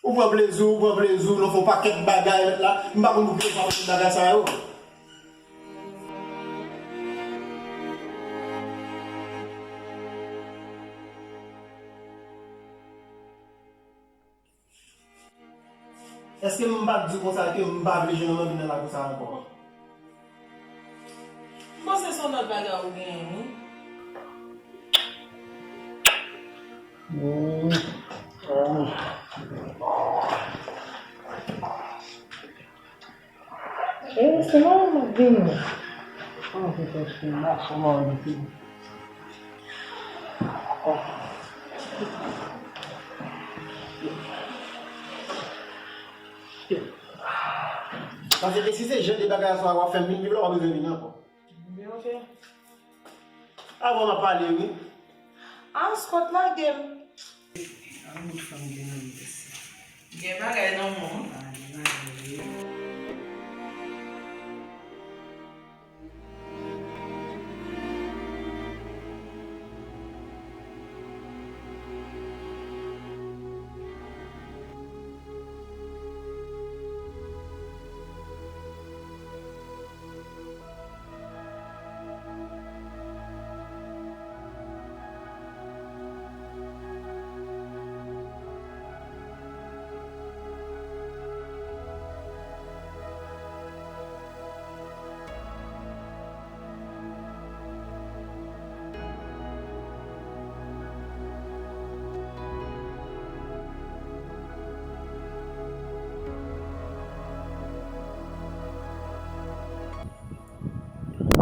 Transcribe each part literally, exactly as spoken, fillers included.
Ou pran plezi w, ou pran plezi w, nou fè yon pakèt bagay, mèt la. M pa konn pou ki sa w fè tout bagay sa yo. Èske m pa t di w konsa ke m pa vle jwenn yon manmi nan lakou sa a ankò? M panse se yon lòt bagay ou genyen, wi. E, se mwen, m ap vini. Kòman se fè se mache mò depi? Paske si se jan de bagay sa w ap fè m vin viv la, w pa bezwen vini ankò. Ebyen, oke. Avan m ap pale, wi. Ah, Scott, lage m. An bout fanm gen nan mesye. Gen bagay nan men w. Ah, gen bagay, wi.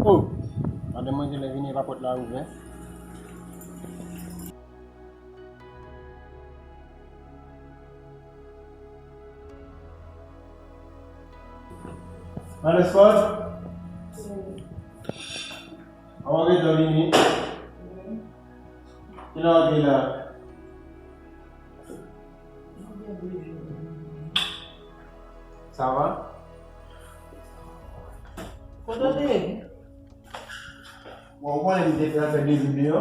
Oh! Madan mwen genlè vini, epa pòt la ouvè. Madan Scott? Avan w gentan vini. Kilè w te la? Sa va? Kote w te ye? Bon, ou konnen m te fè afè de jou deyò.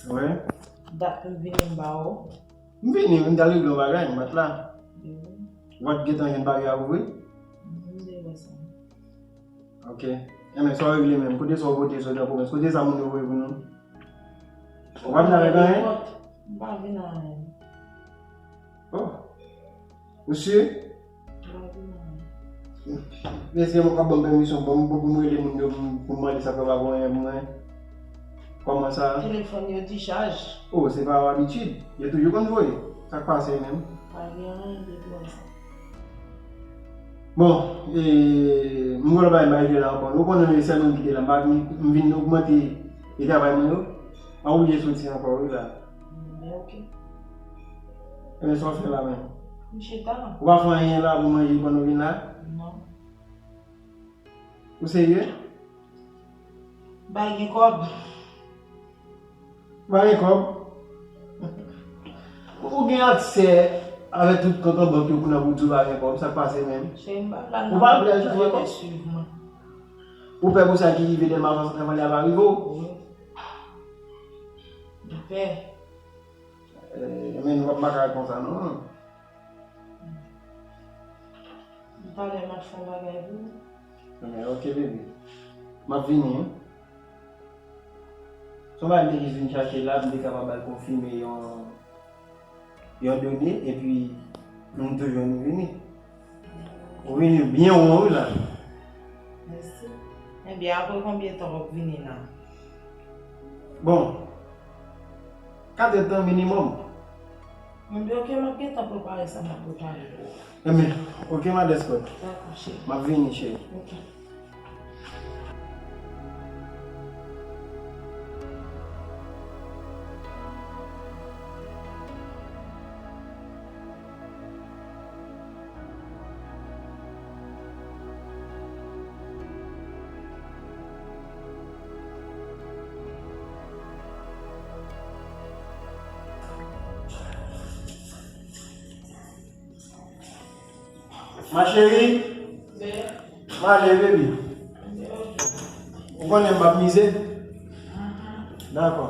Wi. Dat pou m vini m ba w. M vini, m t al regle yon bagay, m pa t la. Ou pa t gentan jwenn bagay a ouvri? M te wè sa. Ok. Enben, sa w regle menm? Kote sa w pote sot nan pwovens? Kote sa moun yo voye pou nou? Ou pa vin avèk anyen? M pa vin avèk anyen. Oh. Ou si? M pa vin avèk anyen. Mesye, mwen ka ban m pèmisyon, ban m pou m rele moun yo pou m, pou m mande sa fè pa voye anyen pou mwen. Kòman sa? Telefòn yo dichaj. Oh, se pa yon abitid. Yo toujou konn voye. Sa k pase menm? Pa gen anyen de twò sa. Bon, e, m wè lòt bagay m pa regle la ankò. Ou konnen se sèl moun ki te la. M pa vin, m vin ogmante e travay mwen yo. Pa oblije soti ankò, wi la. Men oke. Enben, sa w fè la menm? M chita. Ou pa fè anyen la pou manje pandan w vin la? Non. Ou serye? M pa gen kòb. M pa gen kòb? Ou gen aksè avèk tout kont an bank yo kounye a pou di w pa gen kòb, sa k pase menm? Cheri, m pa vle al nan bank pou mwen, men swiv mwen. Ou pè pou sa ki rive dèmen avan, avan lè a pa rive w? Wi. M pè. Eh, men nou p ap makak konsa non. Talè m ap fè yon bagay pou ou. Men, ok, bebe. M ap vini, wi. Se yon bagay m te jis vin chache la, m te kapab al konfime yon, yon done, epi m toujou vini. Ou vini byen won wi la. Mèsi. Ebyen, apre konbyen tan w ap vini la? Bon, katrè tan minimòm. Ebyen, ok, m ap gentan prepare sa m ap prepare pou ou. Ebyen, ok, madan Scott. Dakò, cheri. M ap vini, cheri. Ok. Ma chérie, m ale, baby. Ou konnen m ap mize? Dakò.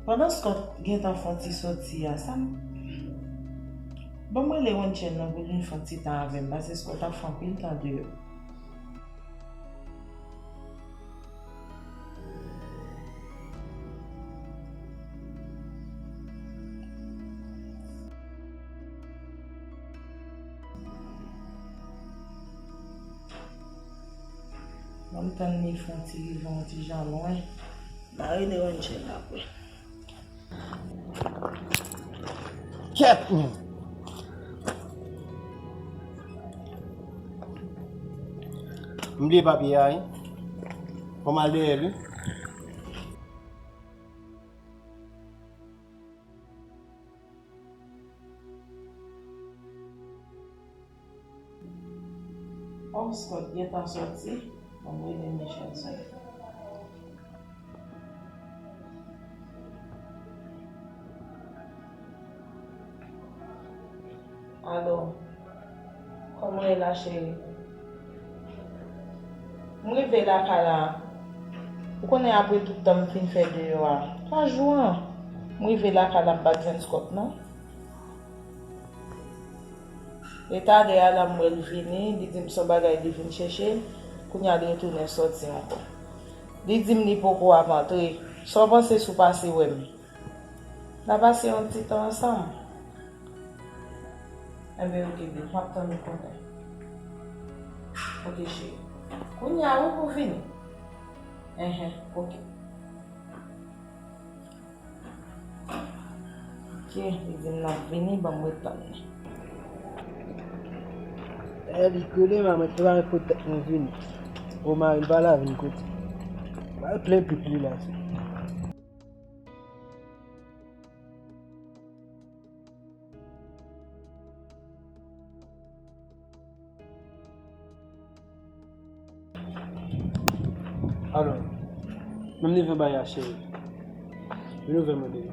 Pandan Scott gentan fè yon ti sòti a, sa m... Ban m rele Wenchel nan pou l vin fè yon ti tan avè m, paske Scott ap fè anpil tan deyò. Ban m tann li fè yon ti rive yon ti jan lwen. M a rele Wenchel apre. Kèt! M bliye papye a, wi. Fò m al dèyè l, wi. Oh, Scott gentan sòti. Bon, mwen rele Michel sèl. Alo, kòman w ye la, cheri? M rive lakay la. Ou konnen apre tout tan m fin fè deyò a. Twa jou an. M rive lakay la, m pa t jwenn Scott, non. E talè a la m wè l vini, li di m se yon bagay li vin chèche, kounye a li retounen sòti ankò. Li di m li poko ap antre. Sa w panse si w pase wè m? N a pase yon ti tan ansanm. Enben, oke, babe, m ap tann ou kontan. Oke, cheri. Kounye a, wi, pou w vini. Enhen, oke. Oke, li di m l ap vini, ban m ret tann li. Dayè, li konnen m a mwen, pa mwen pote tèt mwen vini. O mari l pa la vin kote. Mari plen pip li la. Alò, ban m nouvèl bagay la, cheri. Vin ouvè mwen deyò.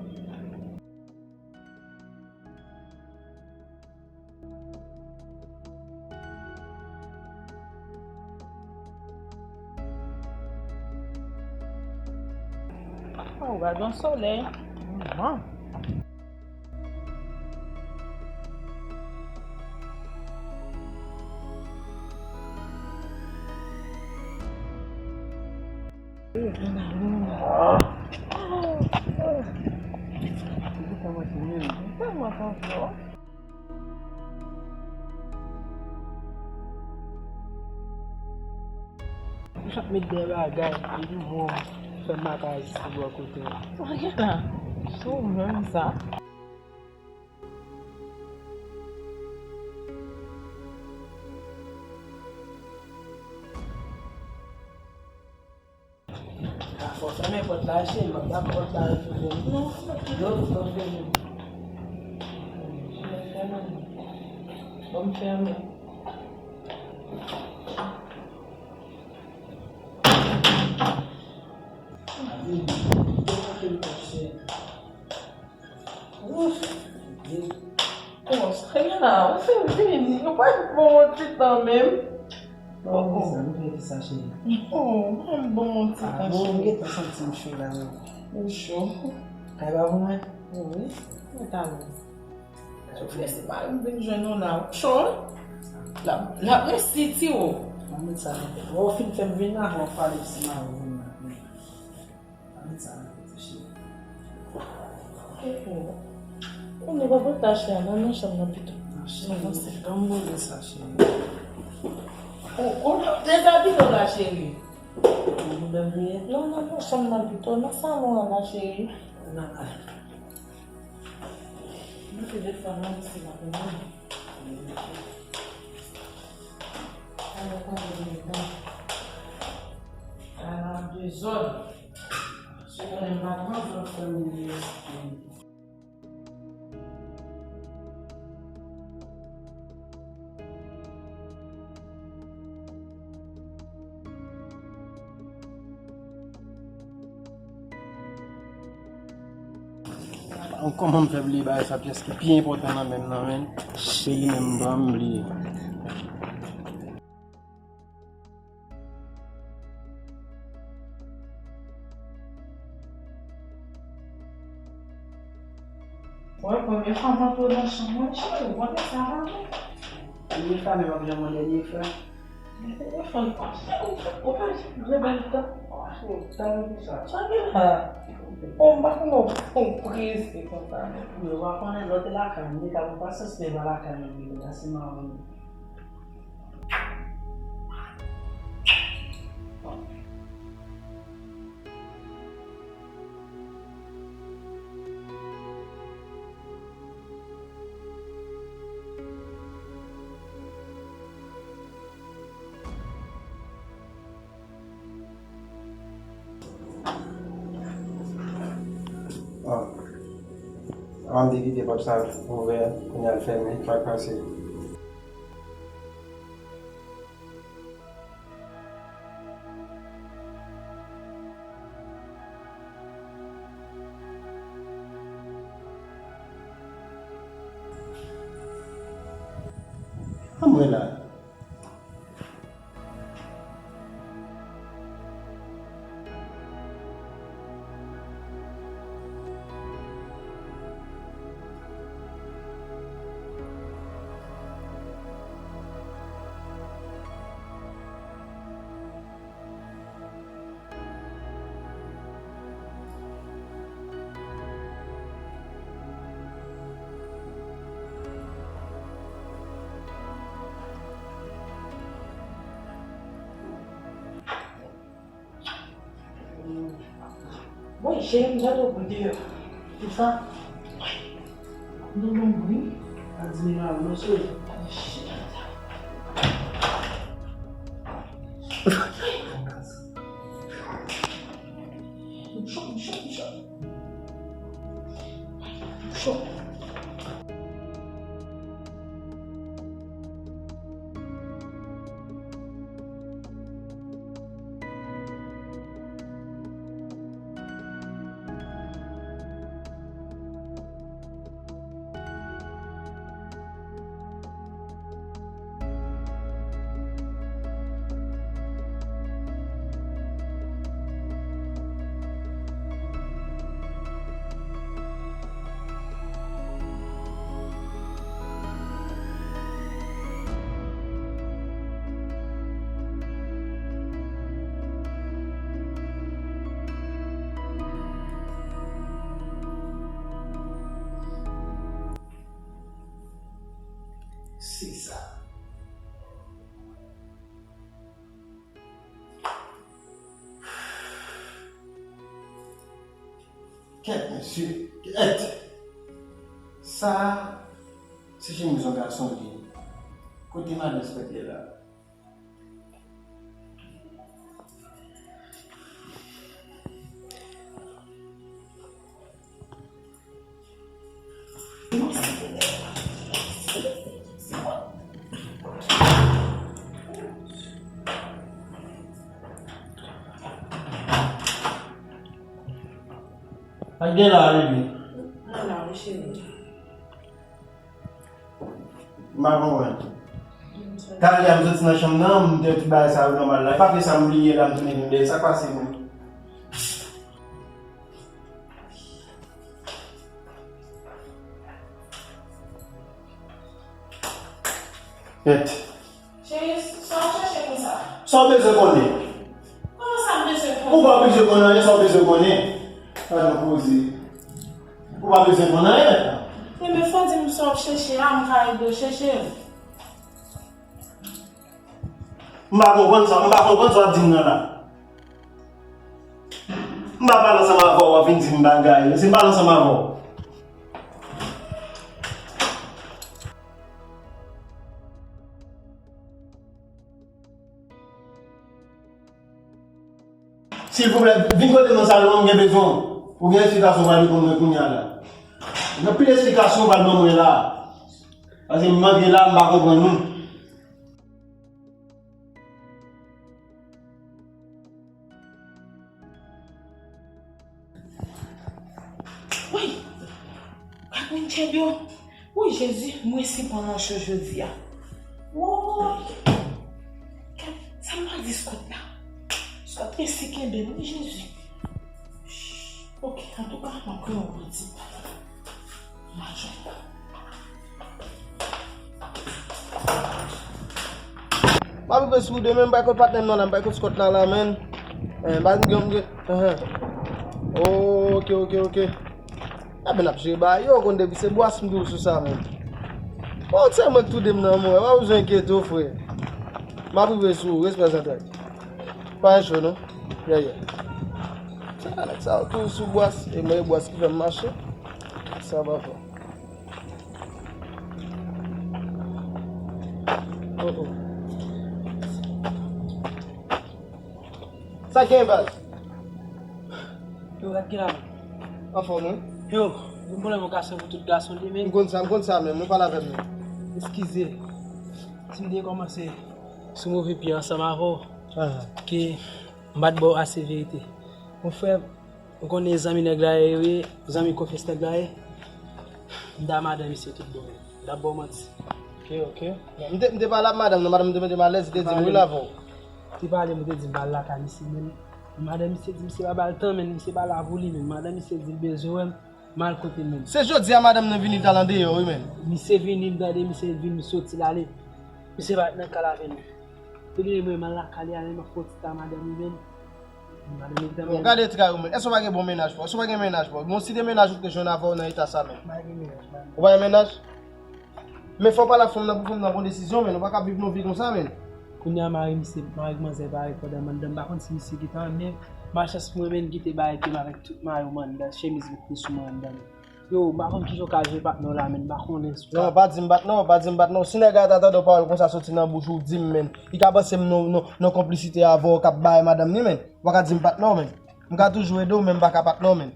Oh, gad yon solèy. Manman. Ou ap met de bagay, epi mwen fè makaj sou bò kote a. Sa gen la? Se ou menm sa. A, fò fèmen pòt la, cheri, m ap gade pòt la, retounen. Non, non, non, fèmen. Bon, m fèmen. Ouf! Bon, sa y a, ou fè m vini, nou pa t bon yon ti tan menm. Bon, oh, oh. Sa, nou fè ki sa, cheri? Oh, mwen bon yon ti tan, cheri. Ah, bon, m gentan santi m cho la, non. Ou cho? Kay pa pou mwen? Wi, mwen ta bon. Ou fè se pa m vin jwenn ou la, ou cho? La, la resi ti ou. Mwen met sa nan tèt. Ou fin fè m vin la, ou pale si ma ou vin la. Ann sa nan piti cheri. Koko. Kounye pa pou tach la, nan, nan chanm nan pito. Nan chanm nan, se janm mande sa, cheri. Oh, kounye w dezabiye w la, cheri. Ou dezabiye? Non, non, nan chanm nan pito, nan salon an la, cheri. Nan, nan. Nou te de fwa nan isi la, pou mwen. Ala dezòd. Se konnen m pa pran zòt fè m li. Kòman m fè bliye bagay sa, pyès ki pi enpòtan nan men m nan, men cheri menm ban m bliye. Wè, premye fwa m antre nan chanm mwen, cheri, w konnen sa va vre. Premye fwa, men m ap janm yon dènye fwa. Dènye fwa, cheri, ou pa janm gen bèl tan. Cheri, tan pou sa. Sa gen la. O, m pa konnen w prese konsa, non. Yo pa konnen lòt lakay, m te ka pran pasyans, men pa lakay mwen, m te ka se maron. Ah. Avan m te kite pòt sa ouvè, kounye a l fèmen, sa k pase? Anmwe la. Bon, cheri, m tande w deyò. Kisa? Non, non, wi. A di m la, non, cheri. Se sa. Kèt, mesye, kèt. Sa, se chemiz yon gason li ye. Kote madan Spèk ye la? Sa k gen la, bebe? Mwen la, wi, cheri. M pa konprann. Talè a m soti nan chanm nan, m te di bagay sa yo nòmal la. E pa vre sa m bliye la, m tounen vin dèyè. Sa k pase mwen? Kèt. Cheri, sa w ap chèche konsa? Sa w bezwen konnen? Kòman sa m bezwen konnen? Ou pa bezwen konnen anyen, sa w bezwen konnen. Gade yon koze. Ou pa bezwen konnen anyen. Enben, fò di m sa w ap chèche a, m ka ede w chèche l. M pa konprann sa, m pa konprann sa w ap di m nan la. M pa pale ansanm avè w, w ap vin di m bagay. Si m pale ansanm avè w. Silvouplè, vin kote m nan salon an, m gen bezwen w. Ou gen eksplikasyon w pral reponn mwen kounye a la. Gen anpil eksplikasyon w pral ban mwen la. Paske m antre la, m pa konprann ou. Woy! Gad moun tchèb yo! Woy, Jezi, m resi pran nan cho jodi a. Woy! Gad, sa m pral di Scott la? Scott resi kenbe m, wi, Jezi. Ok, antouka, m ap kreye yon redi. M ap rive sou ou demen, m bay kot patnè m nan la, m bay kot Scott la la, menn. Eh, m pa gen, gen, enhen. Ok, ok, ok. Ebyen, n ap jere bagay yo, konn depi se bwas m di w sou sa, menn. Bon, se mwen k tou de m nan, mwen, pa bezwen enkyete w, frè. M ap rive sou ou, respè zantray. Pa gen cho, non. Yeah, yeah. Sa, nèg sa yo tou sou bwas, e mwen, e bwas ki fè m mache. Sa pa fò. Oh, oh. Sa gen, baz? Yo, gad ki la. Anfòm, wi. Yo, yon pwoblèm yon gason pou tout gason li menm. M konn sa, m konn sa menm, ou pale avè m menm. Eskize. Si m te kòmanse sou move pye ansanm avè w, ah, ke m pa t ba w ase verite. Mon frè, ou konnen zanmi nèg la ye, wi, zanmi konfyans nèg la ye. M ta madan misye tout bon, wi. M t ap ba w manti. Ok, ok. M te, m te pale ak madanm nan, madanm nan te mete m alèz, li te di m wi l avè w. Li pale m, li te di m pa al lakay misye, men madanm misye di misye pa ba l tan, men misye pa la pou li, men madanm misye di l bezwen wè m, m al kote l, men. Se jodi a madanm nan vini, l t al andeyò, wi, men. Misye vini, m tande misye vin, m soti l ale. Misye pa ret nan kay la avè nou. Li vini, mwen, m al lakay li, ale, m ap fè yon ti tan madanm li, men. Madanm li tanmen. Bon, gade tray ou, men. Èske w pa gen bon mennaj, bro? Èske w pa gen mennaj, bro? Bon, si te mennaj ou te jwenn avè w nan eta sa, men. M pa gen mennaj, m pa gen. Ou pa gen mennaj? Men fò w pale ak fanm nan pou fanm nan pran desizyon, men. Ou pa ka viv yon vi konsa, men. Kounye a, mari misye, mari manzè pa reponn m anndan. M pa konn si misye gentan, men malchans pou mwen, men, kite bagay ke m avèk tout mayo m anndan, chemiz m sou mwen anndan. Yo, m pa konn kijan w ka jere patnè w la, men m pa konnen si w ka. Non, pa di m patnè w, pa di m patnè w. Si nèg la ta tande yon pawòl konsa soti nan bouch ou, di m, men. Li ka panse m nan, nan, nan konplisite avè w k ap bay madanm li, men. Ou pa ka di m patnè w, men. M ka toujou ede w, men m pa ka patnè w, men.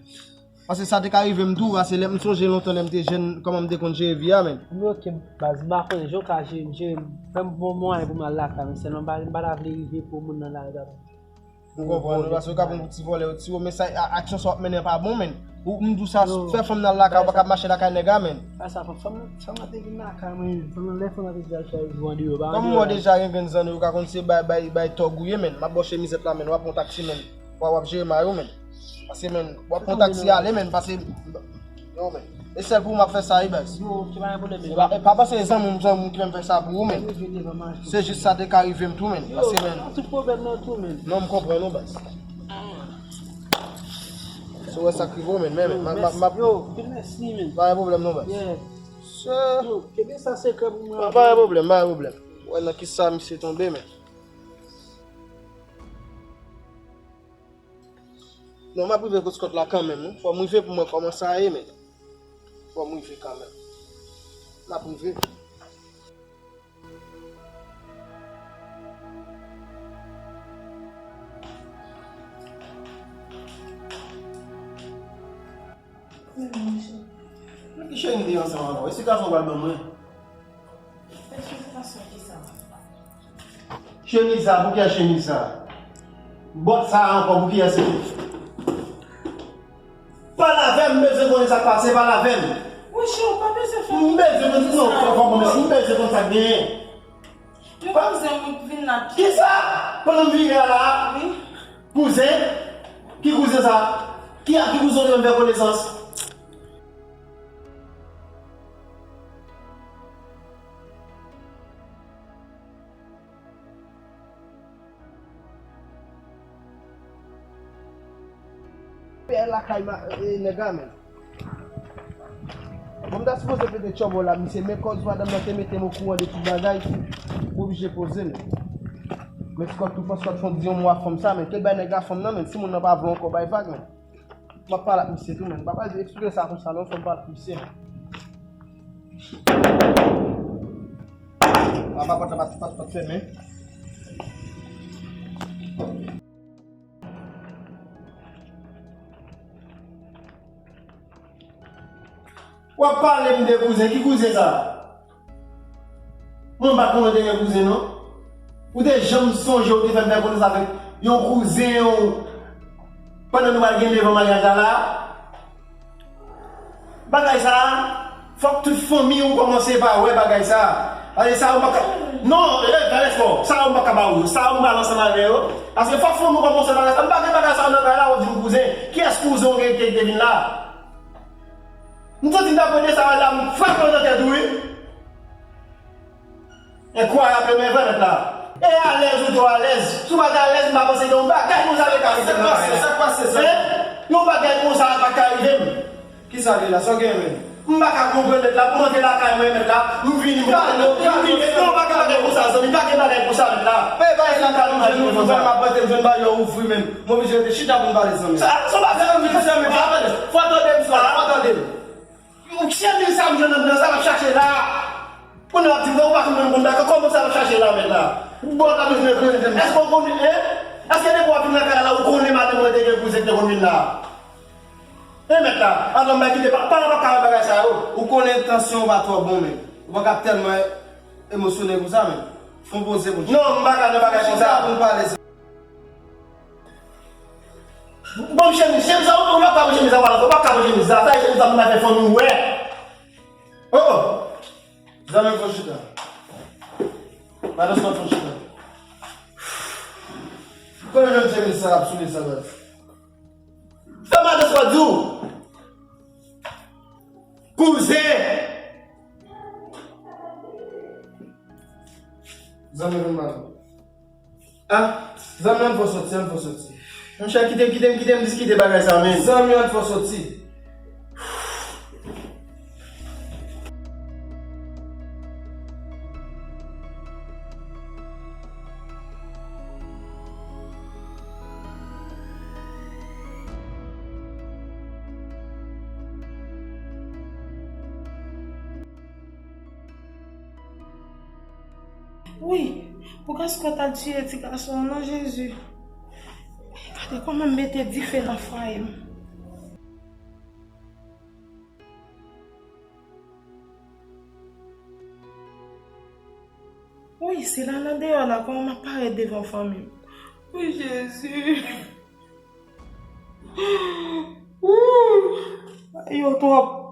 Paske sa te ka rive m tou, paske lè m sonje lontan lè m te jèn, kòman m te konn jere vi a, men. Men ok, baz, m pa konnen jan w ka jere m, jere m. Fè m bon mwayen pou m al lakay, men sèlman m pa, m pa ta vle rive pou moun nan la, Ou konprann, wi, paske ou ka pran pou ti vòlè, yo ti wo, men sa, a-, aksyon sa w ap mennen an pa bon, men. Ou, m di w sa, fè fanm nan al lakay, ou pa ka mache lakay nèg la, men. Pa sa, fanm, fanm, fanm nan te vin lakay mwen, fanm nan, lè fanm nan te di al fè jou andeyò, pa kòm mwen deja gen grenn zanno, ou ka konn se bay, bay, bay tòg ou ye, men. M ap ba w chemizèt la, men. W ap pran taksi, men. W ap, w ap jere mayo, men. Paske, men, w ap pran taksi ale, men. Paske, Yo, men. E sèl pou ou m ap fè sa, wi, baz. Yo, se pa yon pwoblèm, men. E pa, e pa panse e zanmi m, zanmi m ki fè m fè sa pou ou, men. Se jis sa te ka rive m tou, men. Yo, paske, men, pa tout pwoblèm nan tou, men. Non, m konprann ou, baz. Si w wè sa k rive w, men, men, men, m ap, m ap, m ap. Yo, pil mèsi, men. Pa yon pwoblèm, non, baz. Yeah. Yo, kenbe sa sekrè pou mwen. Pa, pa yon pwoblèm, pa yon pwoblèm. Ou wè nan kisa misye tonbe, men. Non, m ap rive kot Scott la kanmenm, wi. Fò m rive pou m wè kòman sa ye, men. Fò m rive kanmenm. M ap rive. Men ki cheri m te ansanm avè w? E se gason w pral ban mwen? Felisitasion, kisa? Chemiz sa, pou kiyès chemiz sa? Bòt sa ankò, pou kiyès li? Pale avè m, m bezwen konnen sa k pase, pale avè m. Monchè, ou pa bezwen fè. M bezwen konn, non, fò, fò, m bezwen konn sa k genyen. Yon kouzen mwen k vin la. Kisa? Pandan m vire a la? Wi. Kouzen? Ki kouzen sa? Ki, ki kouzen w te konn fè konesans? Pè lakay ma-, e, nèg la, men. Bon, m ta sipoze pete tchòbò la, misye, men kòz madanm nan te mete m okouran de tout bagay, m oblije poze, men. Men Scott tou fò Scott fon di yon mo a fanm sa, men. Kel bay nèg la fanm nan, men. Si moun nan pa vle ankò bay vag, men. M ap pale ak misye tou, men. M pa pral eksplike sa konsa, non, fò m pale ak misye, men. Apa pòt la pa, pa, pa fèmen. W ap pale m de kouzen, ki kouzen sa? Mwen m pa t konnen w te gen kouzen, non. Ou te janm sonje w te fè m fè konesans avèk yon kouzen w pandan nou pral gen devan maryaj la la? Bagay sa a, fòk tout fanmi w kòmanse pa wè bagay sa a. Paske sa yo pa ka, non, e, gade spò, sa yo m pa ka ba w yo, sa yo m pral ansanm avè yo. Paske fòk fanmi w kòmanse pa wè sa. M pa gen bagay sa yo nan kay la, w ap di m kouzen. Kiyès kouzen w gen ki te vin la? M santi m ta pran de sa la, m frape w nan tèt ou, wi. Enkwayab, men vre mèt la. E alèz ou twò alèz. Si w pa t alèz, m pa panse gen yon bagay konsa te ka rive m nan kay la. Sa k pase? Sa k pase? Yon bagay konsa pa ka rive m. Kisa gen la? Sa w gen menm? M pa ka konprann mèt la. Pou m antre lakay mwen mèt la, m vini, m vini. Non, pa gen bagay konsa, zanmi. Pa gen bagay konsa mèt la. Men bagay la ka nou jwenn ouvri, m ap pote m jwenn bagay yo ouvri menm. M oblije rete chita pou m pale zanmi. Sa, sa pa zanmi, zanmi, pa pale. Fò tande m, fò tande m. Ou chèche sa m jwenn anndan sa l ap chache la. Kounye a w ap di m ou pa konn konn dakò, kòman sa l ap chache la mèt la? Bon, w ap bezwen konnen, èske w konnen, en? Èske depi w ap vin nan kay la, ou konnen madanm mwen te gen kouzen ki te konn vin la? En mèt la, avan m bay kite, pa, pa, pa, pa bagay sa yo. Ou konnen tansyon w pa twò bon, men ou pa ka tèlman emosyone konsa, men fon poze pou. Non, m pa ka nan bagay konsa. Chita pou n pale. Bon, chemiz, chemiz sa, ou pa ka pran chemiz sa, wala, ou pa ka pran chemiz sa, sa e chemiz sa pou mwen fè fanmi wè. Oh! Zanmi m fò chita. Madan Scott fò chita. Kote w jwenn chemiz sa ap soule sa la? Sa madan Scott di w? Kouzen! Zanmi vin madan. Ah, zanmi, ann fò soti, ann fò soti. Monchè, kite m, kite m, kite m diskite bagay sa, men. Zanmi, ann fò soti. Wi, pou gason ta tiye ti gason an non Jezi. Gade kòman m mete dife nan fwaye m. Wi, se la nan deyò la kòman m ap parèt devan fanmi m. Wi, Jezi. Wouy! Yo twòp.